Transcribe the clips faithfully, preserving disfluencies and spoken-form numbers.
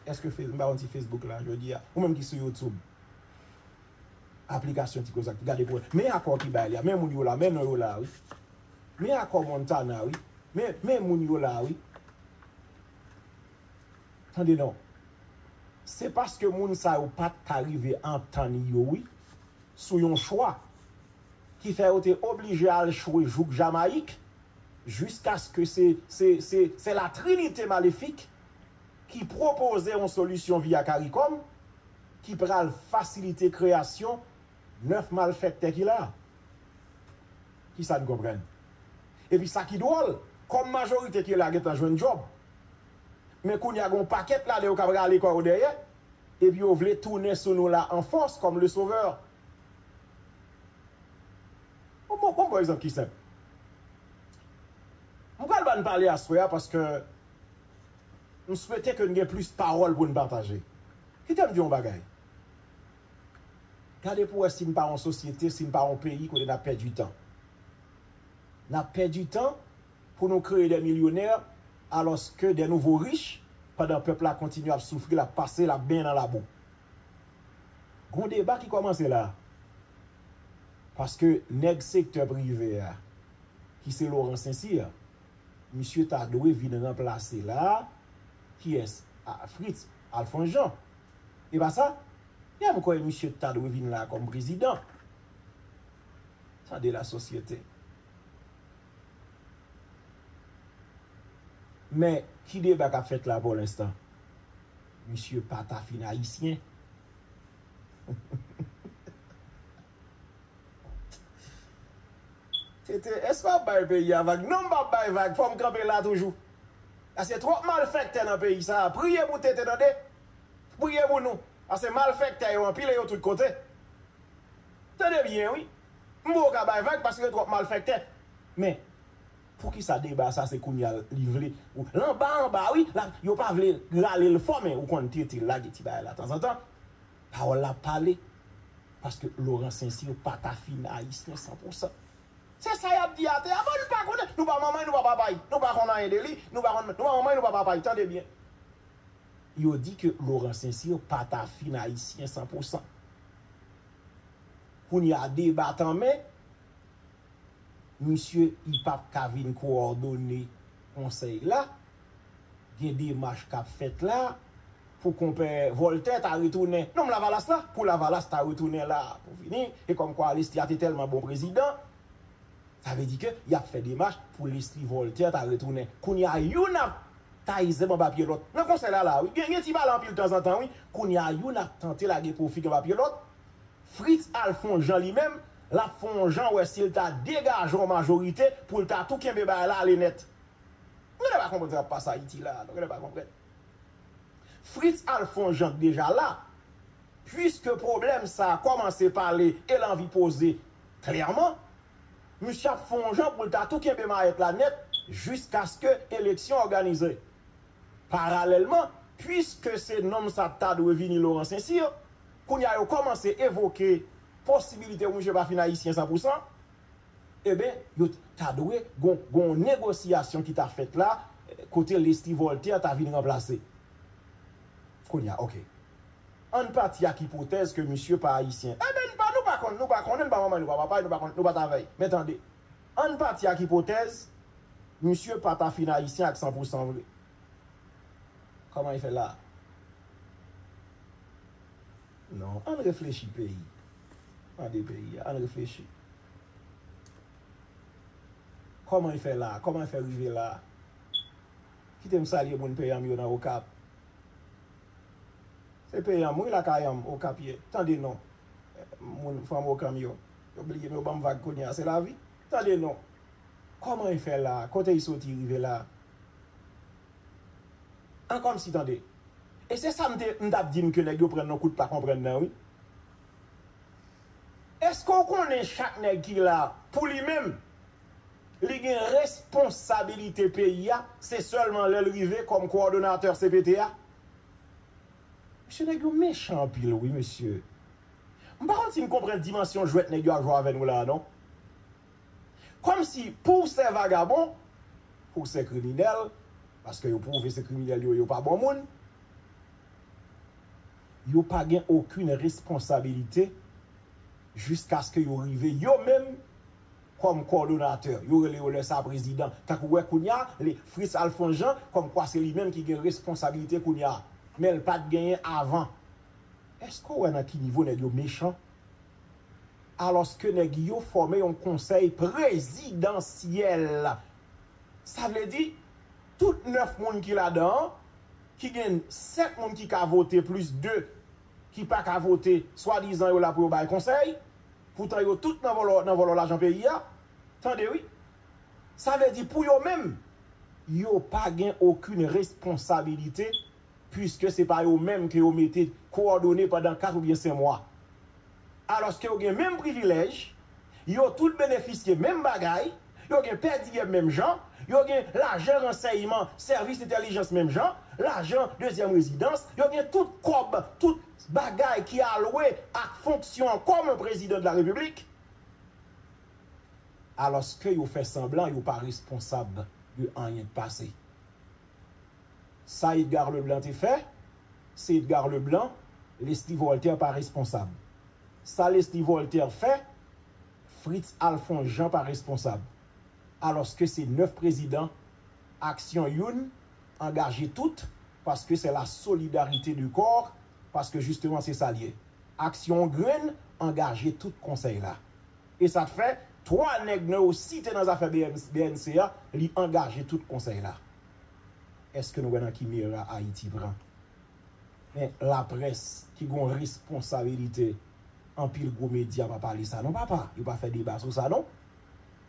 Èske Face- m pa konn si Facebook la jodi a, ou menm ki sou YouTube, aplikasyon Ti Koze ak Tou, gade pou wè. Men akò ki bay li a, men moun yo la, men non yo la, wi. Men akò Montana, wi. Men, men moun yo la, wi. Tande non. Se paske moun sa yo pa t ka rive antann yo, wi, sou yon chwa ki fè yo te oblije al chwe jouk Jamayik, jiskaske se, se, se, se la trinite malefik ki pwopoze yon solisyon via CARICOM ki pral fasilite kreyasyon nèf malfèktè ki la. Kisa n konprann? Epi sa ki dwòl, kòm majorite ki la gentan jwenn djòb, men kounye a gen yon pakèt ladan yo k ap rale kò yo dèyè, epi yo vle tounen sou nou la an fòs kòm le sovè. Bon, bon, bon, bon egzanp ki senp. M pral ba n pale aswè a paske m swete ke n gen plis pawòl pou n pataje. Kite m di yon bagay. Gade pou wè si n pa yon sosyete, si n pa yon peyi kote n ap pèdi tan. N ap pèdi tan pou nou kreye de milyonè, alòske de nouvo rich, pandan pèp la kontinye ap soufri, l ap pase, l ap benyen nan labou. Gon deba ki kòmanse la. Paske nèg sektè prive a, ki se Laurent Saint-Cyr, misye ta dwe vin ranplase la, kiyès? A, Fritz Alphonse Jean. E pa sa? Yè m kwè misye ta dwe vin la kòm prezidan. Tande la sosyete. Men, ki deba k ap fèt la pou lenstan? Misye pa ta fin ayisyen. Tete, èske w ap bay peyi a vag? Non, m p ap bay vag. Fò m kanpe la toujou. Paske twòp malfèktè nan peyi sa a. Priye pou Tete, tande. Priye pou nou. Paske malfèktè yo anpil e yo tout kote. Tande byen, wi. M poko ka bay vag paske gen twòp malfèktè. Men, poukisa deba sa se kounye a li vle? Ou, l anba, anba, wi. La, yo pa vle rale l fò, men ou konn Tete lage ti bagay la tanzantan. Pawòl la pale. Paske Laurent Saint-Cyr pa ta fin ayisyen san pou san. Se sa y ap di atè a. Bon, nou pa konnen. Nou pa manman y, nou pa papa y. Nou pa konn anyen de li. Nou pa konn, nou pa manman y, nou pa papa y. Tande byen. Yo di ke Laurent Saint-Cyr pa ta fin ayisyen san pou san. Kounye a deba tanmen, misye, li p ap ka vin kowòdone konsèy la. Gen demach k ap fèt la pou konpè Voltaire ta retounen. Nonm Lavalas la, pou Lavalas ta retounen la pou vini. E kòmkwa Leslie a te tèlman bon prezidan, sa vle di ke y ap fè demach pou Leslie Voltaire ta retounen. Kounye a, youn ap taye zèb anba pye lòt. Nan konsèy la, la, wi. Gen, gen ti pale anpil tanzantan, wi. Kounye a, youn ap tante lage pwofig anba pye lòt. Fritz Alphonse Jean li menm, l ap fè yon jan wè si l ta degaje yon majorite pou l ta tou kenbe bagay la ale nèt. Nou genlè pa konprann sa k ap pase Ayiti la, nou genlè pa konprann. Fritz Alphonse Jean k deja la, piske pwoblèm sa a kòmanse pale e l anvi poze klèman, misye ap fè yon jan pou l ta tou kenbe mayèt la nèt jiskaske eleksyon òganize. Paralèlman, piske se nonm sa ta dwe vini Laurent Saint-Cyr, kounye a yo kòmanse evoke posibilite pou misye pa fin ayisyen san pou san, eben, yo ta dwe gon, gon negosyasyon ki ta fèt la, eh, kote Leslie Voltaire ta vin ranplase. Kounye a, oke. Ann pati ak ipotèz ke misye pa ayisyen. Eben, n pa, nou pa konn, nou pa konnen, n pa manman, nou pa papa, nou pa konn, nou pa t avè y. Men tande, ann pati ak ipotèz, misye pa ta fin ayisyen ak san pou san vre. Kòman y fè la? Non, ann reflechi peyi. Tande peyi a, ann reflechi. Kòman y fè la? Kòman y fè rive la? Kite m salye moun peyanm yo nan Okap. Se peyanm, wi, lakayanm, Okap ye. Tande non. Moun fanm Okanm yo. Yo bliye m, yo ban m vag kounye a. Se lavi. Tande non. Kòman y fè la? Kote y soti rive la? An kòmsi, tande. E se sa m te, m t ap di m ke nèg yo pran nan kout pa konprann nan, wi. Èske w konnen chak nèg ki la pou li menm, li gen responsabilite peyi a, se sèlman lè l rive kòm kowòdonatè C P T a? Mesye, nèg yo mechan anpil, wi, mesye. M pa konn si n konprann dimansyon jwèt nèg yo ap jwe avè nou la a, non. Kòmsi, pou w se vagabon, pou w se kriminèl, paske yo pwouve se kriminèl yo, yo pa bon moun, Yo pa gen okenn responsabilite jiskaske yo rive yo menm kòm kowòdonatè. Yo rele yo lè sa prezidan. Tankou w wè kounye a, li, Fritz Alphonse Jean, kòmkwa se li menm ki gen responsabilite kounye a. Men l pa t genyen avan. Èske w wè nan ki nivo nèg yo mechan? Alòske nèg yo fòme yon konsèy prezidansyèl. Sa vle di, tout nèf moun ki ladan an, ki gen sèt moun ki ka vote plis de ki pa ka vote, swadizan yo la pou yo bay konsèy, poutan yo tout nan vòlò, nan vòlò lajan peyi a. Tande wi. Sa vle di pou yo menm, yo pa gen okenn responsabilite, piske se pa yo menm ke yo mete kowòdone pandan kat oubyen senk mwa. Alòske yo gen menm privilèj, yo tout benefisye menm bagay, yo gen pèdiyè menm jan, yo gen lajan ransèyman, sèvis entèlijans menm jan, lajan dezyèm rezidans, yo gen tout kòb, tout bagay ki alwe ak fonksyon an kòm yon prezidan de la repiblik. Alòske yo fè sanblan yo pa responsab de anyen k pase. Sa Edgar Leblanc te fè, se Edgar Leblanc, Leslie Voltaire pa responsab. Sa Leslie Voltaire fè, Fritz Alphonse Jean pa responsab. Alòske se nèf prezidan, aksyon youn angaje tout, paske se la solidarite de kò, paske jisteman se sa l ye. Aksyon yon grenn angaje tout konsèy la. E sa t fè, twa nèg nan yo site nan zafè B N C a, li angaje tout konsèy la. Èske nou wè nan ki mera Ayiti pran? Men laprès ki gen yon responsabilite, anpil gwo medya pa pale sa non papa, yo pa fè deba sou sa non.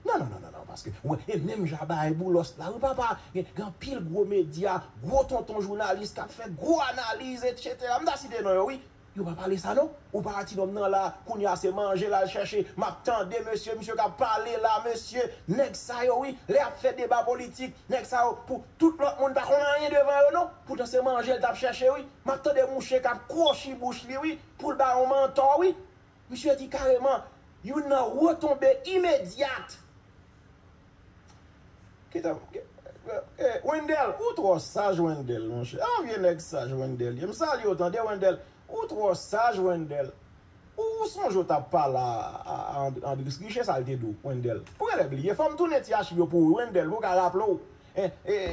Non, non, non, non, non, paske, wè, e menm jan bagay Boulos la, wi papa, gen, gen anpil gwo medya, gwo tonton jounalis k ap fè gwo analiz, etsetera. M ta site non yo, wi. Yo pa pale sa non. Ou pa ti nonm nan la, kounye a se manje l al chèche. M ap tande mesye, misye k ap pale la, mesye. Nèg sa yo, wi, lè y ap fè deba politik, nèg sa yo, pou tout lòt moun pa konn anyen devan yo non. Poutan se manje l t ap chèche, wi. M ap tande mouche k ap kwochi bouch li, wi, pou l ba yon mantò, wi. Misye di kareman, youn nan retonbe imedyat. Kite m, eh, Wendell, ou twò saj, Wendell, monchè. Ah, vye nèg saj, Wendell ye. M salye w, tande, Wendell. Ou twò saj, Wendell. Ou, ou sonje w t ap pale a, a, a And-, Andris Riche, sa l te di w, Wendell. Ou genlè bliye. Fò m tounen ti achiv yo pou ou, Wendell, pou w ka raple w. Eh, eh,